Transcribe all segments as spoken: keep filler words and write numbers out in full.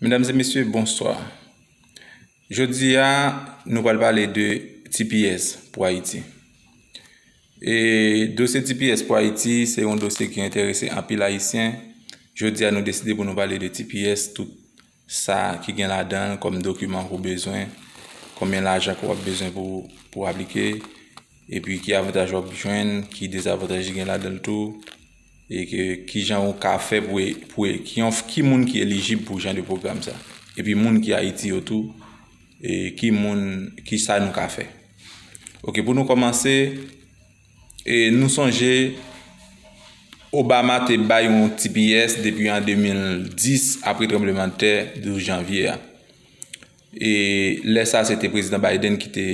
Medam e mesye, bonswa. Jodi a, nou pral pale de T P S pou Ayiti. E dosye T P S pou Ayiti, se yon dosye ki enterese anpil Ayisyen. Jodi a, nou deside pou nou pale de T P S, tout sa ki gen ladan l kòm dokiman ke w bezwen, konbyen lajan ke w ap bezwen pou, pou aplike, epi ki avantaj w ap jwenn, ki dezavantaj ki gen ladan l tou, e ke, ki jan w ka fè pou, pou, ki, ki moun ki elijib pou jan de pwogram sa. Epi moun ki Ayiti yo tou, e ki moun, ki sa nou ka fè. Ok, pou nou kòmanse, e nou sonje Obama te bay yon T P S depi an de mil dis, apre tranblemanntè douz janvye a. E lè sa, se te prezidan Biden ki te,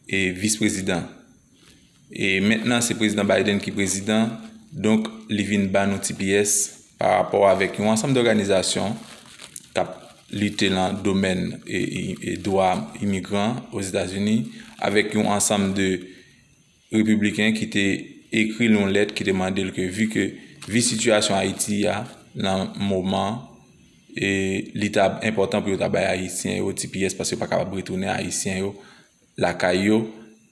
e, vis prezidan. E mentnan, se prezidan Biden ki prezidan, donk, li vin ban nou T P S pa rapò avèk yon ansanm dòganizasyon k ap lite nan domèn, e, e, e dwa imigran Ozetazini, avèk yon ansanm de repibliken ki te ekri l yon lèt ki te mande l ke, vi ke, vi sitiyasyon Ayiti a nan moman, e li ta enpòtan pou yo ta bay Ayisyen yo T P S, paske yo pa kapab retounen Ayisyen yo lakay yo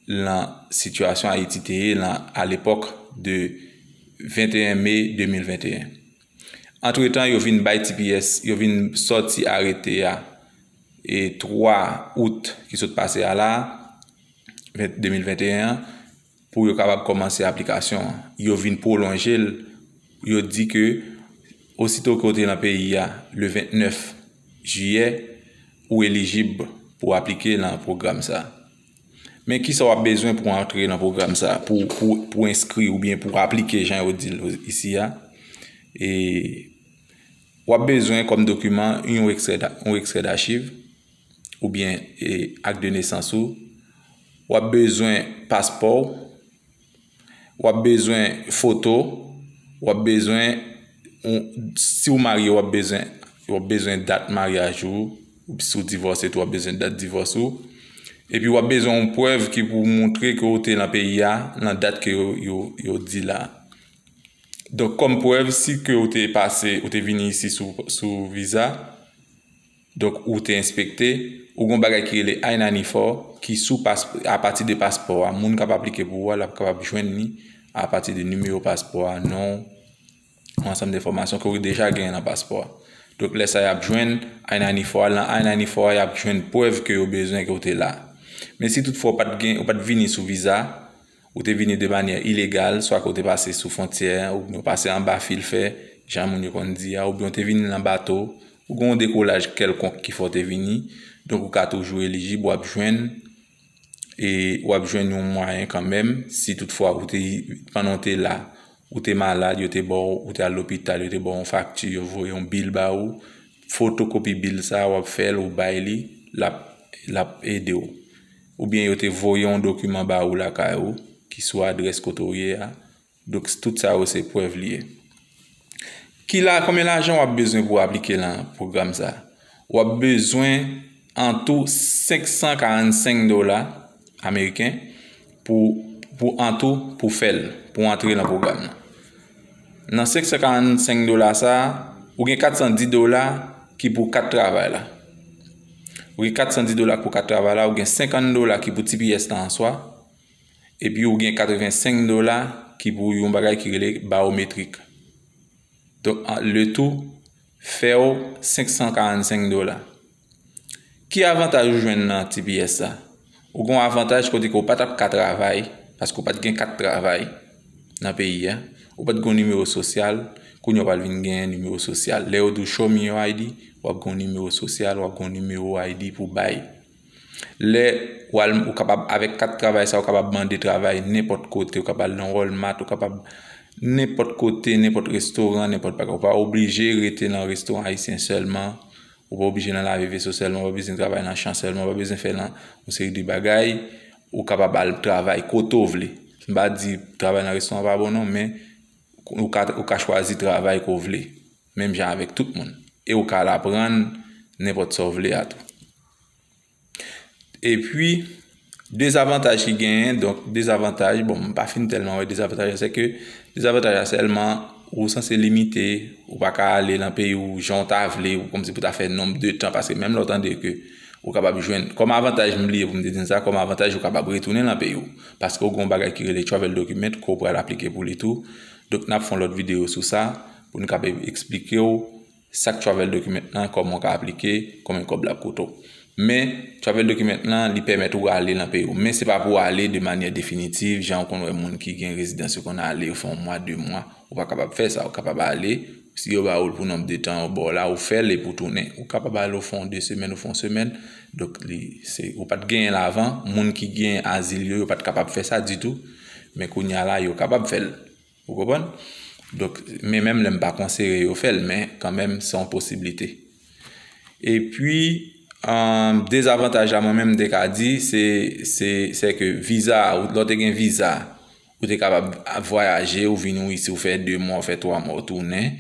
nan sitiyasyon Ayiti te ye nan, a lepòk de venteyen me de mil venteyen. Antretan, yo vin bay T P S, yo vin sòti arete a, e twa out ki sot pase a la, ven-, de mil venteyen an, pou yo kapab kòmanse aplikasyon an. Yo vin pwolonje l, yo di ke osito ke w te nan peyi a le vennèf jiyè, ou elijib pou aplike nan pwogram sa. Men kisa w ap bezwen pou antre nan pwogram sa, pou, pou, pou enskri oubyen pou aplike, jan yo di l isi a? E w ap bezwen kòm dokiman yon ekstrè da-, yon ekstrè dachiv oubyen, e, ak de nesans ou. W ap bezwen paspò w. W ap bezwen foto. W ap bezwen, si w marye, w ap bezwen, w ap bezwen dat maryaj ou. Si w divòse tou, w ap bezwen dat divòs ou. Epi w ap bezwen yon prèv ki pou montre ke w te nan peyi a nan dat ke yo, yo, yo di la. Donk, kòm prèv, si ke w te pase, w te vini isi sou, sou viza, donk, ou te enspekte, ou gen yon bagay ki rele I ninety-four, ki sou pas-, apati de paspò a. Moun k ap aplike pou ou a, l ap kapab jwenn li apati de nimewo paspò a, non, yon ansanm de enfòmasyon ke w deja genyen nan paspò a. Donk, lè sa, y ap jwenn I ninety-four a. Nan I ninety-four a, y ap jwenn prèv ke yo bezwen ke w te la. Men si toutfwa w pa t gen, ou pa t vini sou viza, ou te vini de manyè ilegal, swa ke w te pase sou fwontyè, oubyen w pase anba fil fè, jan moun yo konn di a, oubyen w te vini nan bato, ou gen yon dekolaj kèlkonk ki fè w te vini, donk ou ka toujou elijib, w ap jwenn, e w ap jwenn yon mwayen kanmenm, si toutfwa ou te, pandan w te la, ou te malad, yo te ba w, ou te al lopital, yo te ba w yon fakti, yo voye yon bil ba ou, fotokopi bil sa a, w ap fè l, ou bay li, l ap, l ap ede w. Oubyen yo te voye yon dokiman ba ou lakay ou, ki sou adrès kote w ye a. Donk, tout sa yo se prèv li ye. Ki la, konbyen lajan w ap bezwen pou w aplike nan pwogram sa? W ap bezwen antou senk san karannsenk dola ameriken pou, pou antou, pou fè l, pou antre nan pwogram nan. Nan senk san karannsenk dola sa, ou gen kat san dis dola ki pou kat travay la. Ou gen kat san dis dola pou kat travay la, ou gen senkant dola ki pou T P S la an swa, epi ou gen katrevensenk dola ki pou yon bagay ki rele bayometrik. Donk, an, le tou fè w senk san karannsenk dola. Ki avantaj ou jwenn nan T P S sa? Ou gen yon avantaj kote ke w pa t ap ka travay, paske w pa t gen kat travay nan peyi a. Ou pa t gen yon nimewo sosyal, kounye a w pral vin genyen nimewo sosyal. Lè yo di w show me your I D, w ap gen yon nimewo sosyal, w ap gen yon nimewo I D pou bay. Lè w al, ou kapab, avèk kat travay sa, ou kapab mande travay nenpòt kote, ou kapab al nan Walmart, ou kapab nenpòt kote, nenpòt restoran, nenpòt bagay. Ou pa oblije rete nan restoran ayisyen sèlman, ou pa oblije nan lave veso sèlman, ou pa bezwen travay nan chan sèlman, ou pa bezwen fè nan yon seri de bagay, ou kapab al travay kote w vle. M pa di travay nan restoran pa bon non, men ou ka, ou ka chwazi travay ke w vle, menm jan avèk tout moun. E ou ka al aprann nenpòt sa w vle a tou. Epi, dezavantaj ki genyen, donk, dezavantaj, bon, m pa fin tèlman wè dezavantaj la, se ke dezavantaj la sèlman, ou sanse limite, ou pa ka ale nan peyi w jan w ta vle, ou kòmsi pou ta fè nonb de tan, paske menm lè w tande ke ou kapab jwenn, kòm avantaj, m bliye pou m te di n sa, kòm avantaj ou kapab retounen nan peyi w, paske w gen yon bagay ki rele travel document ke w pral aplike pou li tou. Donk, n ap fè yon lòt videyo sou sa, pou n kapab eksplike w sa k travel document lan, kòman w ka aplike, konbyen kòb l ap koute w. Men, travel document lan, li pèmèt ou ale nan peyi w. Men se pa pou w ale de manyè definitif, jan w konn wè moun ki gen rezidans yo konn ale, yo fè yon mwa, de mwa. Ou pa kapab fè sa, ou kapab ale, si yo ba ou l pou nonb de tan yo ba w la, ou fè l epi w tounen. Ou kapab ale, ou fè yon de semèn, ou fè yon semèn. Donk, li, se, ou pa t genyen l avan. Moun ki gen azil yo, yo pa t kapab fè sa ditou. Men kounye a la, yo kapab fè l. Ou konprann? Donk, men menm lè m pa konseye yo fè l, men kanmenm, se yon posiblite. Epi, um, dezavantaj la, mwen menm, m te ka di, se, se, se ke viza, ou, lè w te gen viza, ou te kapab vwayaje, ou vin isi, ou fè de mwa, ou fè twa mwa, ou tounen,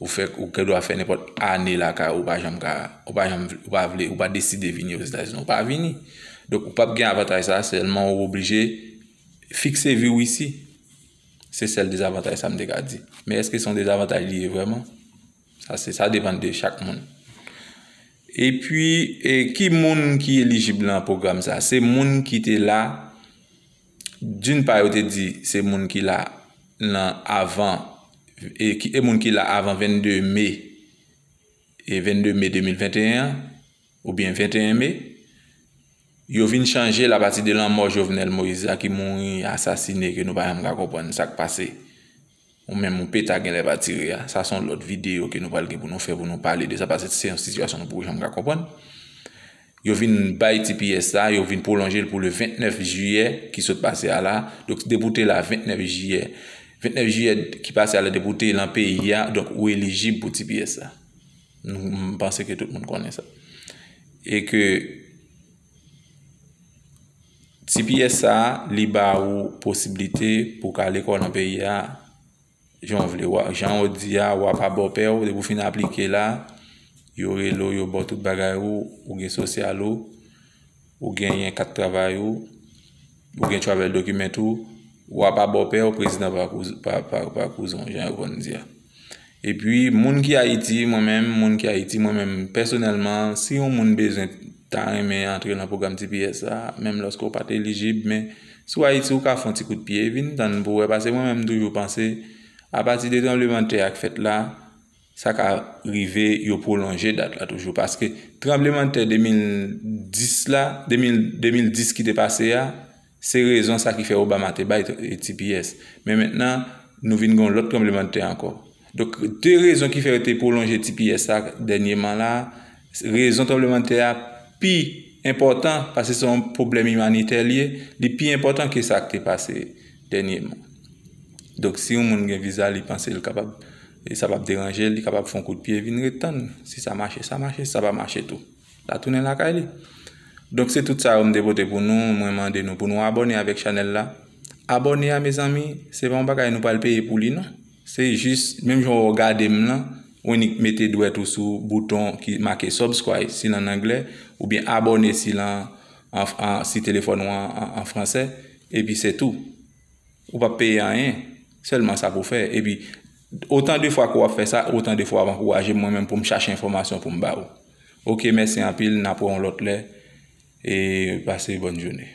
ou fè, ou gen dwa fè nenpòt ane lakay ou, ou pa janm ka, ou pa janm, ou pa vle, ou pa deside vini Ozetazini, ou pa vini. Donk, ou p ap gen avantaj sa, sèlman ou oblije fikse vi w isi. Se sèl dezavantaj sa m te ka di. Men èske se yon dezavantaj li ye vrèman? Sa se, sa depann de chak moun. Epi, e, ki moun ki elijib nan pwogram sa? Se moun ki te la, d'une part, yo te di se moun ki la nan avan, e ki, e moun ki la avan vennde me, e vennde me de mil venteyen an, oubyen venteyen me, yo vin chanje l apati de lanmò Jovenel Moïse la ki mouri asasine, ke nou pa janm ka konprann sa k pase. Ou menm ou peta genlè pa tire a. Sa se yon lòt videyo ke nou pral gen pou nou fè, pou nou pale de sa, paske se yon sitiyasyon nou poko janm ka konprann. Yo vin bay T P S la, yo vin pwolonje l pou le vennèf jiyè ki sot pase a la. Donk, depi w te la vennèf jiyè, vennèf jiyè ki pase a la, depi w te lan peyi a, donk ou elijib pou T P S la. Nou, m panse ke tout moun konnen sa. E ke T P S sa a, li ba ou posiblite pou w ka lekòl nan peyi a, jan w vle. Wa-, jan w di a, w ap a bòpè w, depi w fin aplike la, yo rele w, yo ba w tout bagay ou, ou gen sosyal ou, ou genyen kat travay ou, ou gen travel document ou, w ap a bòpè w, prezidan pa kouz-, pa, pa, pa kouzen w, jan yo konn di a. Epi, moun ki Ayiti, mwen menm, moun ki Ayiti, mwen menm, pèsonèlman, si yon moun bezwen ta renmen antre nan pwogram T P S sa, menm lòske w pa t elijib, men si w Ayiti, ou ka fè yon ti kout pye, vin tann pou w wè, paske mwen menm, m toujou panse, apati de tranblemanntè a k fèt la, sa ka rive yo pwolonje dat la toujou, paske tranblemanntè de mil dis la, de mil, de mil dis ki te pase a, se rezon sa ki fè Obama te bay T P S. Men mentnan, nou vin gen yon lòt tranblemanntè ankò. Donk, de rezon ki fè yo te pwolonje T P S sa dènyèman la, rezon tranblemanntè a pi enpòtan, paske se yon pwoblèm imanitè li ye, li pi enpòtan ke sa k te pase dènyèman. Donk, si yon moun gen viza, li panse l kapab, e sa p ap deranje l, li kapab fè yon kout pye, vin ret tann. Si sa mache, sa mache, si sa pa mache tou, l a tounen lakay li. Donk, se tout sa yo m te pote pou nou. Mwen mande nou pou nou abòne avèk chanèl la. Abòne a, mezanmi, se pa yon bagay nou pral peye pou li, non. Se jis, menm jan w gade m lan, ou nik mete dwèt ou sou bouton ki make subscribe, si l an anglè, oubyen abòne, si l an, an, an, si telefòn ou an, an, an fransè, epi se tou. Ou p ap peye anyen, sèlman sa pou w fè. Epi, otan de fwa ke w ap fè sa, otan de fwa w ap ankouraje m, mwen menm, pou m chache enfòmasyon pou m ba ou. Oke, mèsi anpil, n ap wè yon lòt lè, e pase bòn jounen.